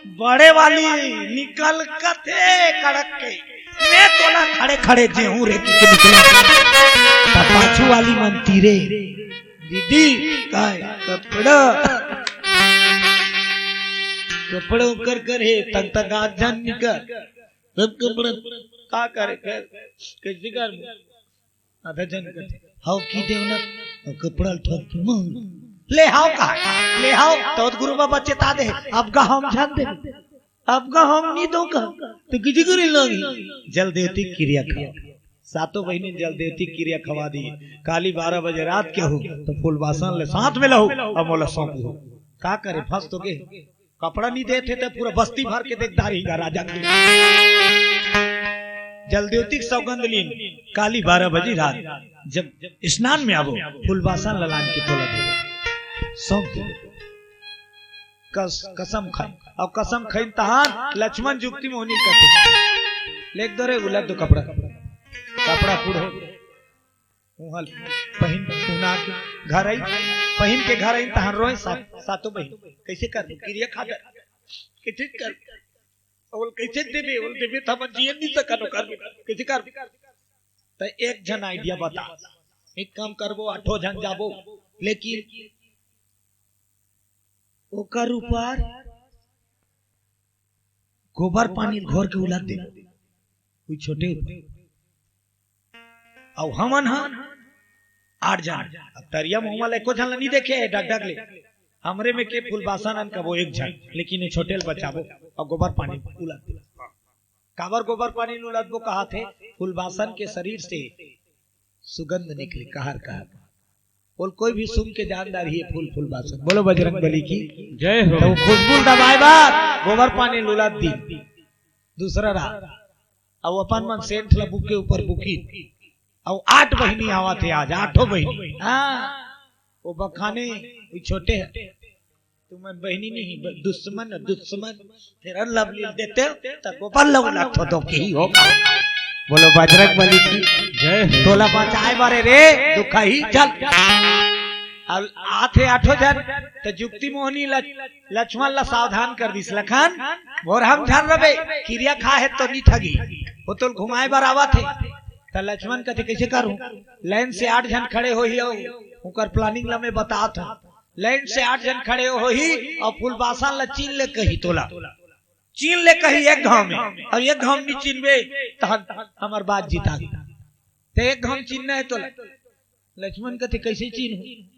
बड़े वाली निकल कथे कड़क के, "मैं तोला खड़े खड़े जेहूं रे," कहिके निकला। त पाछू वाली मन तीरे, "दीदी, काय कपड़ा, कपड़ा उकर कर हे, तंग तंग आत झन निकर, सब कपड़ा का करे कर, कैसे कर?" आधा झन कथे, "हव की देव ना, कपड़ा ल ठोक दूं।" ले हव का, ले हव, तोत गुरु बाबा चेता दे, अब गा हम झन दे, अब गा हम नी दो का, त किती करे लागी? जल देवती किरिया खवा। सातों बहिनी जल देवती किरिया खवा दी। काली बारह बजे रात के हो, त फूलबासन ले साथ में लहू, अउ मोला सौंपहू। का करे, फंस तो गे। कपड़ा नी देथे त पूरा बस्ती भर के देख डारही गा राजा के। जल देवती के सौगंध लीन, काली बारह बजे रात जब स्नान में आबो, फूलबासन ल लान के तोला दे, सौंप दे। कस-, कसम खाई, अउ कसम खाइन तहान लक्ष्मण जुक्ति मोहनी कथे, "लेग दो रे, उलट दो कपड़ा, कपड़ा फूड़ो।" उहाँ पहिन, उहाँ के घर आई, पहिन के घर आई, तहां रोए सा-, सातों बहिन, "कैसे कर, किरिया खा दे, कैसे कर, ओल कैसे देबे, ओल देबे त हमन जिए नहीं सकन ओकर, कैसे कर?" त एक झन idea बता, एक काम करबो, आठों झन जाबो, लेकिन ओकर ऊपर गोबर पानी घोर के उलट दे, कोई छोटे ऊपर। अउ हमन ह आठ झन। अब तरिया म हमन ला एको झन ला नी देखे हे, डग डग ले। हमरे में के फूलबासन अन कबो एक झन, लेकिन ये छोटे ल बचाबो अउ गोबर पानी उलट दे। काबर गोबर पानी ल उलटबो कहाथे? फूलबासन के शरीर से सुगंध निकले, कहर कहर। बोल, कोई भी सूंघ के जान डारही ये फूल, फूलबासन। बोलो बजरंग बली की जय हो। त वो खुशबू ल दबाय बर गोबर पानी ल उलट दी। दूसरा रात, अउ अपन मन सेंट ल बुके ऊपर बुकी, अउ आठ बहिनी आवत हे आज, आठों बहिनी। हाँ, वो बखाने, वो छोटे हे, तुमन बहिनी नहीं, ब-, दुश्मन, दुश्मन, फेयर लवली देते, त गोबर लवला थो दो के ही होगा। बोलो बजरंग बली की जय हो। तोला बचाय बारे रे, दुखही चल। अब आथे आठों झन, त जुक्ति मोहनी ल-, लक्ष्मण ला सावधान कर दिस, "लखन, भोर हम झन रबे, किरिया खा हे तो नी ठगी, वो तोल घुमाय बर आवत हे।" त लक्ष्मण कथे, "कैसे करूं? लाइन से आठ झन खड़े होही, अउ ओकर planning ला मैं बतात हूं।" लाइन से आठ झन खड़े होही अउ फूलबासन ला चीन ले कही तोला। चीन ले कही एक घांव में, अउ एक घांव नी चीनबे, तहन हमर बात जिता गे। त एक घांव चीनना हे तोला। लक्ष्मण कथे, "कैसे चीनहूं?"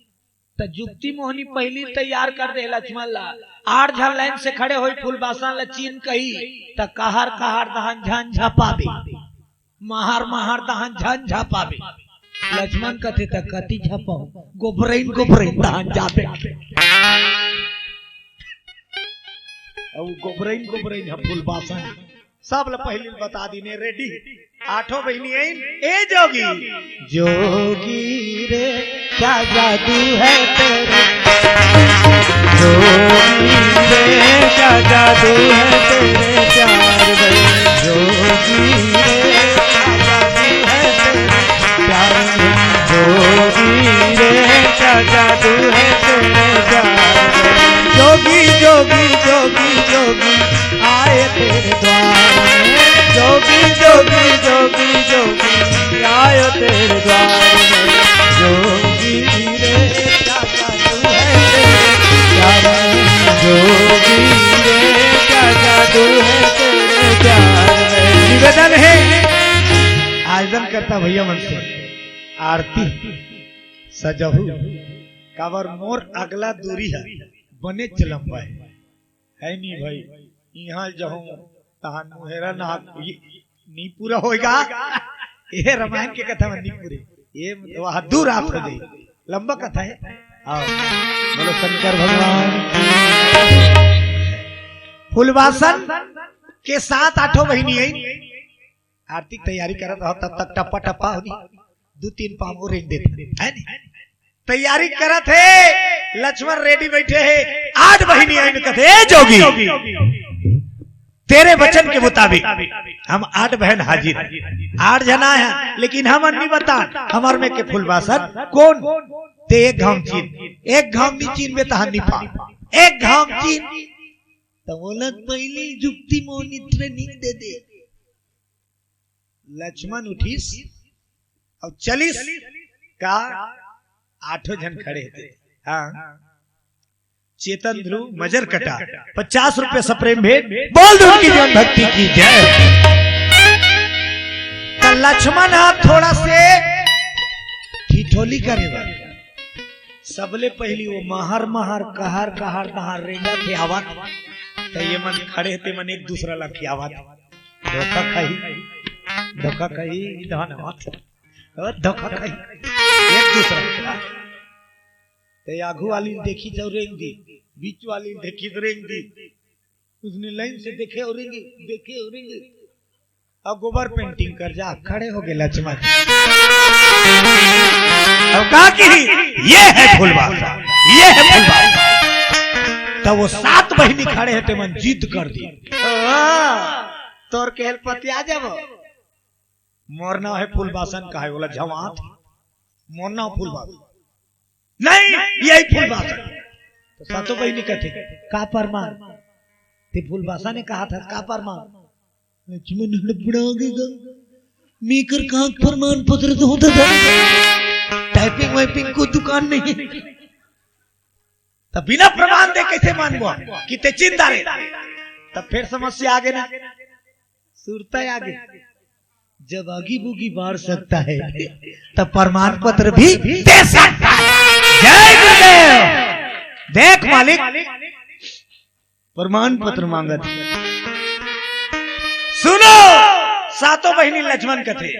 त जुक्ति मोहनी पहिली तैयार कर दे लक्ष्मण ला। आठ झन लाइन से खड़े होही, फूलबासन ला चीन कही, त कहर कहर दहन झन झपाबे। महार महार तहां झन झपाबे। लक्ष्मण कथे, "त कति झपाहूं, गोबरइन गोबरइन तहां जाबे।" अउ गोबरइन गोबरइन ह फूलबासन। सब ल पहिली बता दीने, ready। आठों बहिनी आइन, ए जोगी। जोगी रे, क्या जादू है तेरे, जोगी रे, क्या जादू है तेरे प्यार में, जोगी रे, क्या जादू है तेरे प्यार में, जोगी रे, क्या जादू है तेरे प्यार में। जोगी, जोगी, जोगी, जोगी आए तेरे द्वार में, जोगी, जोगी, जोगी, जोगी आए तेरे द्वार में, जोगी रे। निवेदन करता भैया मन से, आरती सजहू, काबर मोर अगला दूरी है बनेच लंबा है, है नी भाई? इहाँ जहूँ तहाँ मुहेरा ना, ये नी पूरा होएगा। ये रामायण के कथा में नी पूरे, ये वहाँ दूर आप हो जाए, लंबा कथा है। आओ, बोलो शंकर भगवान। फूलवासन के सात आठों बहिनी है, आरती के तैयारी करत रहो, तब तक टप्पा टप्पा होनी, दू तीन पाँव रेंग देते, है नी? तैयारी करत हे, लक्ष्मण रेडी बैठे हे, आठ बहिनी आइन कथे, "ए जोगी, तेरे वचन के मुताबिक हम आठ बहन हाजिर हैं, आठ जना हैं, लेकिन हम अन्नी बता, हमार में के फूलवासन कौन? ते एक घाम चीन, एक घाम नी चीन में तहां निपा, एक घाम चीन।" तो बोलत पहली जुक्ति मोनी ट्रेनिंग दे दे। लक्ष्मण उठिस अउ चलिस का आठों झन खड़े थे। हाँ, चेतन ध्रुव मजर कटा, पचास रुपये सप्रेम भेंट, बोल दो उनकी जीवन भक्ति की जय। तो लक्ष्मण हा थोड़ा से ठिठोली करे वाला, सबले पहली वो महर महर कहर कहर तहार रेंगा के आवत, तो ये मन खड़े थे मन एक दूसरा ला खियावत। धोखा खाही, धोखा खाही, धन मत। ओ, धोखा खाही। एक दूसरा। ते आगू वाली देखी तो रेंग दी, बीच वाली देखी तो रेंग दी, उसने लाइन से देखे और रेंग, देखे और रेंग। अब गोबर पेंटिंग कर जा, खड़े हो गए लक्ष्मण। अब कहा कि ये है फूलबासा, ये है फूलबासा। तब वो सात बहिनी खड़े हैं, ते मन जिद कर दी, "ओ, तोर केहल पतिया जाबो।" मोर नाव है फूलबासन, कहे बोला जवान, मोर नाव फूलबासन नहीं, यही फूलबासन। तो सातों बहिनी कहते, "का परमान? ते फूलबासन ने कहा था, का परमान?" लक्ष्मण हड़बड़ा गया, "मेकर का प्रमाण पत्र तो होता था, टाइपिंग वाइपिंग को दुकान नहीं।" तो बिना प्रमाण दे कैसे मानबो कि ते जिंदा रहे? तब फिर समस्या आगे ना, सुरता आगे। जब आगी बुगी बार सकता है, तब प्रमाण पत्र भी दे सकता है। जय गुरुदेव। देख मालिक, प्रमाण पत्र मांगत हे। सुनो, सातों बहिनी लक्ष्मण कथे,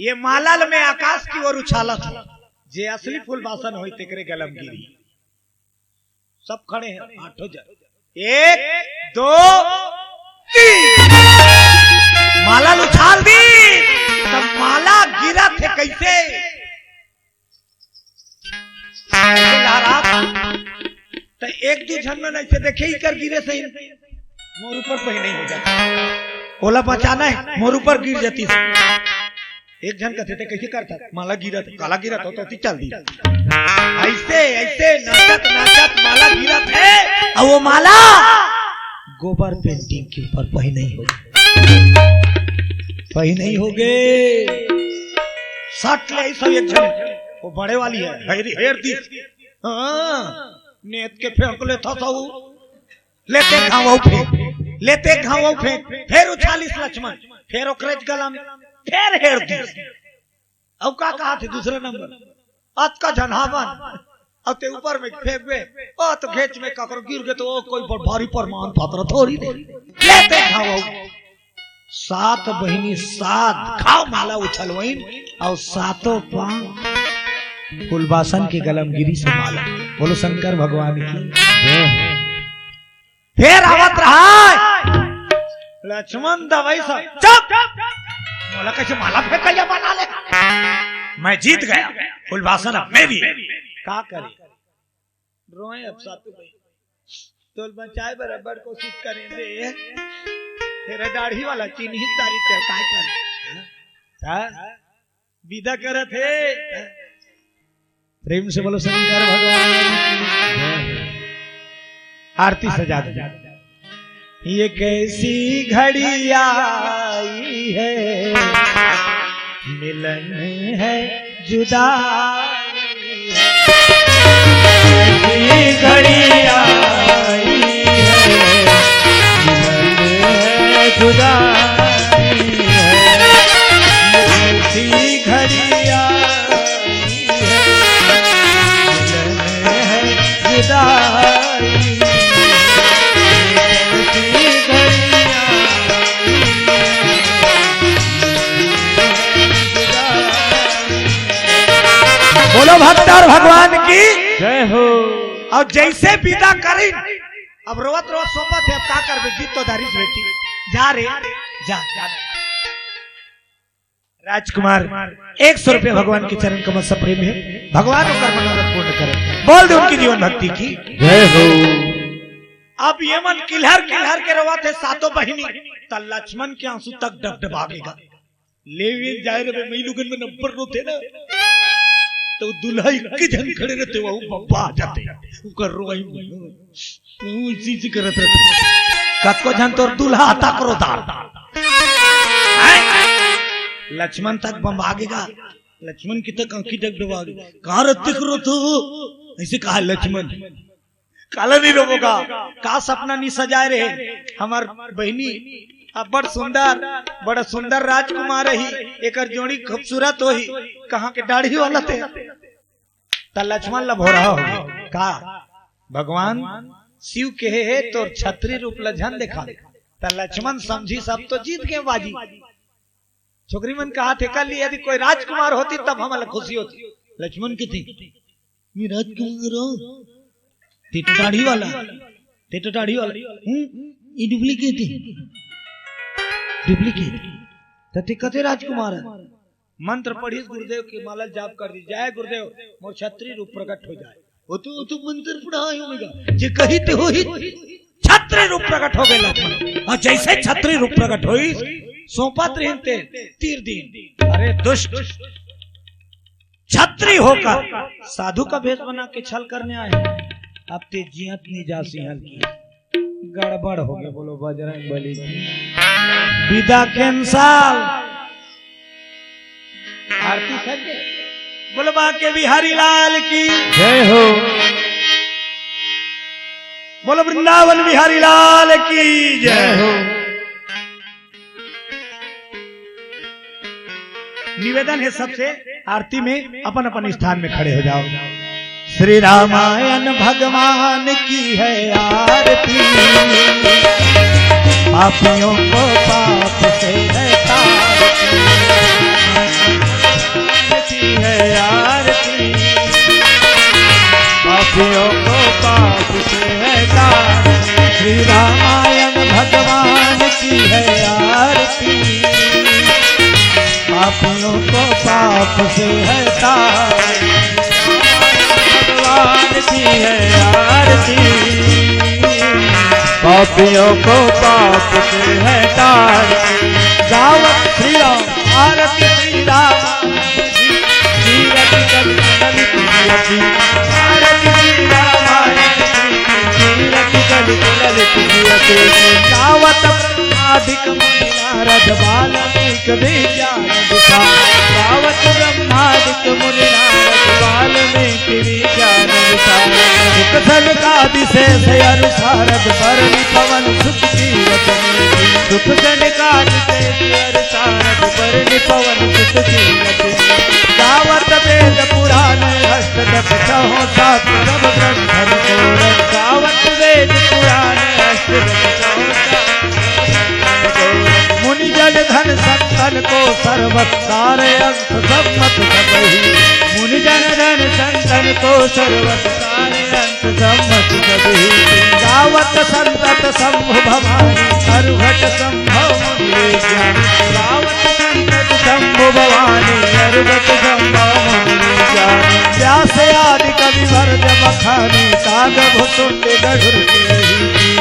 ये माला ल में आकाश की ओर उछालत हो, जे असली फूलबासन होई तेकरे गलम गिरी। सब खड़े हैं, आठों जन। एक, दो, तीन। माला ल उछाल दी, तब माला गिरत हे कैसे? ऐसे लहरात। तो एक दू झन मन ऐसे देखे ही कर गिरे सही। मोर ऊपर कोई नहीं हो जाता। ओला बचाना है, मोर ऊपर गिर जाती। एक झन कहते थे, "कैसे करता? माला गिरत, काला गिरत हो तो ती चल दी।" ऐसे, ऐसे नाचत, नाचत माला गिरत है, और वो माला गोबर पेंटिंग के ऊपर पही नहीं हो, पही नहीं हो गए। सट ले ऐसा एक झन, वो बड़े वाली है, हेर, हेर दी। हाँ, नेत के फेंक लेता था वो। लेते घाव फेंक, लेते घाव फेंक, फिर उछालिस लक्ष्मण, फिर ओकरेच गला में, फिर हेर दिस। अब का कहा थे दूसरे नंबर, अतका झन हावन, अब ते ऊपर में फेंकबे, ओ तो घेच में ककरो गिर गे तो ओ कोई बड़ भारी प्रमाण पत्र थोड़ी दे। लेते घाव। सात बहिनी सात घाव माला उछलवइन, और सातों पांव फूलबासन के गलम गिरी से माला। बोलो शंकर भगवान की जय। फेर आवत रहा है लक्ष्मण दवाई सब, "चुप! मोला कैसे माला फेंकइया बना ले? मैं जीत गया, फूलबासन अब मेरी है।" का करे? रोए अब सातु भाई। तोल बचाए बर अब्बड़ कोशिश करें रे। तेरा दाढ़ी वाला चिन्हित तारी तेल काय करे? हाँ? विदा करत हे। प्रेम से बोलो शंकर भगवान की। आरती सजा दो। ये कैसी घड़ी आई है, मिलन है जुदाई है। कैसी घड़ी आई है, मिलन है जुदाई है। भक्ता भगवान की जय हो। अउ जइसे बिदा करिन, अब रोवत रोवत सोपत हे, अब का करबे, जीत तो धरिस बेटी, जा रे, जा, जा। राजकुमार, एक सौ रुपया भगवान के चरण कमल से प्रेम हे, भगवान ओकर मनोरथ पूर्ण करे। बोल दे उनकी जीवन भक्ति की जय हो। अब ये मन किल्हर किल्हर के रोवत हे सातों बहिनी, त लक्ष्मण के आंसू तक डबडबागे गा। लेवे जाए रे, मइलोगन में नंबर रोथे ना, त दूल्हा इक्के झन खड़े रहिथे, वहू बब्बा आ जाथे, ओकर रोवई में। तू इसी से करत रहिथे। कतको झन तोर दूल्हा आता करो दार। हैं? लक्ष्मण तक बम्बागे गा। लक्ष्मण के तक आंखी डगडबागे। कहाँ रहिथे करो तू? अइसे कहा लक्ष्मण। काला नहीं रोवोगा। का सपना नहीं सजाए रहे। हमर बहिनी अब्बड़ सुंदर, बड़ा सुंदर राजकुमार ही। एकर जोड़ी खूबसूरत होही। कहाँ के दाढ़ी वाला ते? त लक्ष्मण ल भोरहा हो गे। का भगवान शिव कहे हे, तोर छत्री रूप ल झन देखा। त लक्ष्मण समझिस अब तो जीत गे बाजी। छोकरी मन कहाथे, "कल यदि कोई राजकुमार होतिस तब हमला खुशी होतिस।" लक्ष्मण कहिथे, "मैं राजकुमार हंव, तें तो दाढ़ी वाला, तें तो दाढ़ी वाला, हम्म, ये डुप्लीकेट हे, डुप्लीकेट। त तें कते राजकुमार हस?" मंत्र पढ़िस गुरुदेव के, माला जाप कर दिस, "जय गुरुदेव, मोर छत्री रूप प्रकट हो जाए।" वो तो, वो तो मंत्र पढ़ाए होगा, जे कही ते होही। छत्री रूप प्रकट हो गे लक्ष्मण। अउ जइसे छत्री रूप प्रकट होइस, सोपत रहिन ते तीर दीन, "अरे दुष्ट, छत्री होकर साधु का भेष बना के छल करने आए हैं, अब तें जियत नहीं जास इहाँ की।" गड़बड़ हो गे। बोलो बजरंग बली की। बिदा cancel। आरती सज गे। बोलो बांके बिहारी लाल की जय हो। बोलो वृंदावन बिहारी लाल की जय जय हो। निवेदन हे सबसे, आरती में अपन अपन स्थान में खड़े हो जाओ। श्री रामायण भगवान की है आरती, पापियों को पाप से है तारती। की है आरती, पापियों को पाप से है तारती। श्री रामायण भगवान की है आरती, पापियों को पाप से है तारती। भगवान की है आरती, पापियों को पाप से है तारती। गावत श्री राम आरती श्री राम, जीवत कल ललित जियति। आरती श्री रामायण की, जीवत कल ललित जियति। गावत ब्रह्मादिक मुनि नारद वाल्मीकि विज्ञान विशारद। गावत ब्रह्मादिक मुनि नारद वाल्मीकि विज्ञान विशारद। सुख सनकादि शेष अरु सारद बरनि पवन सुत कीरति। सुख सनकादि शेष अरु सारद बरनि पवन सुत कीरति। गावत वेद पुराण अष्ट दस सहु सात सब ग्रंथन को रस। गावत वेद पुराण अष्ट दस सहु सात मुनि जन धन संतन को सर्वत सार अंत सम्मत सबही। मुनि जन धन संतन को सर्वत सार अंत सम्मत सबही। गावत संतत शंभु भवानी अरुघट संभव मुनि विज्ञान। गावत संतत शंभु भवानी अरुघट संभव मुनि विज्ञान। व्यास आदि कवि वर्ज बखानी काग भुसुंड गरुड़ की।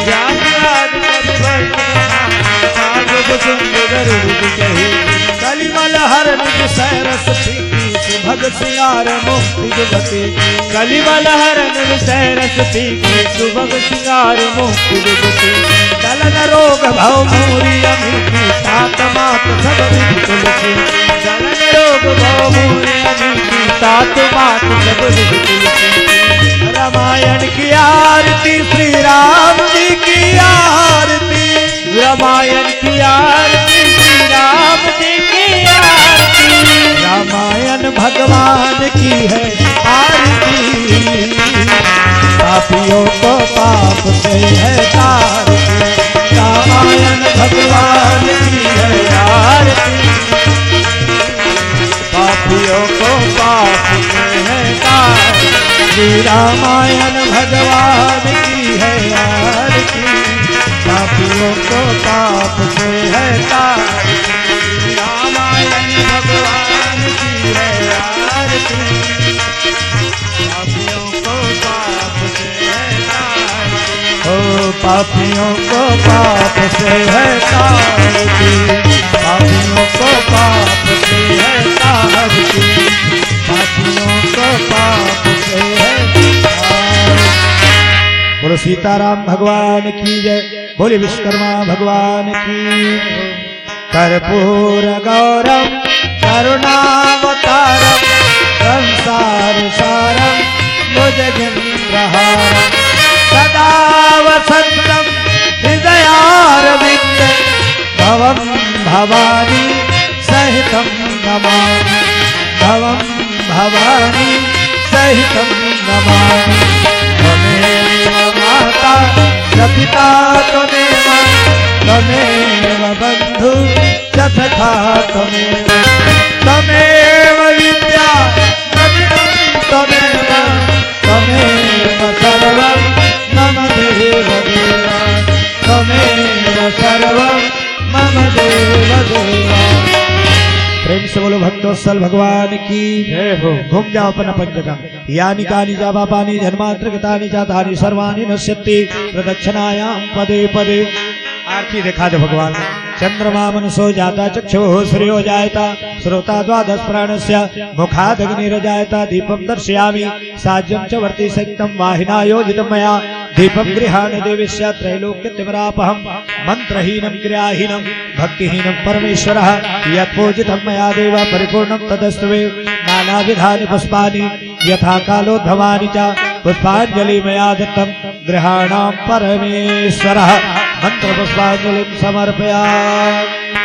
व्यास आदि कवि वर्ज बखानी काग भुसुंड गरुड़ की कही। कलिमल हर निज सैरस फीकी सुभग सिंगार मुक्ति जुगति। कलिमल हर निज सैरस फीकी सुभग सिंगार मुक्ति जुगति। जलन रोग भव मूरी अमीकी तात मात सब विधि तुलसी। जलन रोग भव मूरी अमीकी तात मात सब विधि तुलसी। रामायण की आरती श्री राम जी की आरती। रामायण की आरती श्री राम जी की आरती। रामायण भगवान की है आरती, पापियों को पाप से है तारती। रामायण भगवान की है आरती, पापियों को पाप से है तारती। श्री रामायण भगवान की है आरती, पापियों को पाप से है तारती। रामायण भगवान की है आरती, पापियों को पाप से है तारती। ओ पापियों को पाप से है तारती, पापियों को पाप से है तारती, पापियों को पाप से है तारती। बोलो सीताराम भगवान की जय, बोले विश्वकर्मा भगवान की। कर्पूर गौरम करुणावतारम संसार सारम भुजगेंद्रहारम सदा वसंतम हृदयारविंद भवम भवानी सहितम नमामि। भवम भवानी सहितम नमामि। त्वमेव माता च पिता त्वमेव, त्वमेव बंधु च सखा त्वमेव, त्वमेव विद्या द्रविणं त्वमेव, त्वमेव सर्वं मम देव देव, त्वमेव सर्वं मम देव देव। प्रेम से बोलो भक्तवत्सल भगवान की जय हो। घूम जाओ अपन अपन जगह। यानि कानि च पापानि जन्मांतरकृतानि च तानि सर्वाणि नश्यन्ति प्रदक्षिणायां पदे पदे। आरती दिखा दे भगवान। चंद्रमा मनसो जाता चक्षुः सूर्यो जायता श्रोता द्वादश प्राणस्य मुखादग्निर्जायता दीपं दर्शयामि साज्यं च वर्ति संयुक्तं वाहिना योजितं मया दीपं गृहाण देवस्य त्रैलोक्यतिमिरापहं मंत्रहीनं क्रियाहीनं भक्तिहीनं परमेश्वरः यत्पूजितं मया देव परिपूर्णं तदस्तु मे। नानाविधानि पुष्पाणि यथा कालोद्भवानि च पुष्पांजलि मया दत्तं गृहाणां परमेश्वरः। मंत्र पुष्पांजलिं समर्पयामि।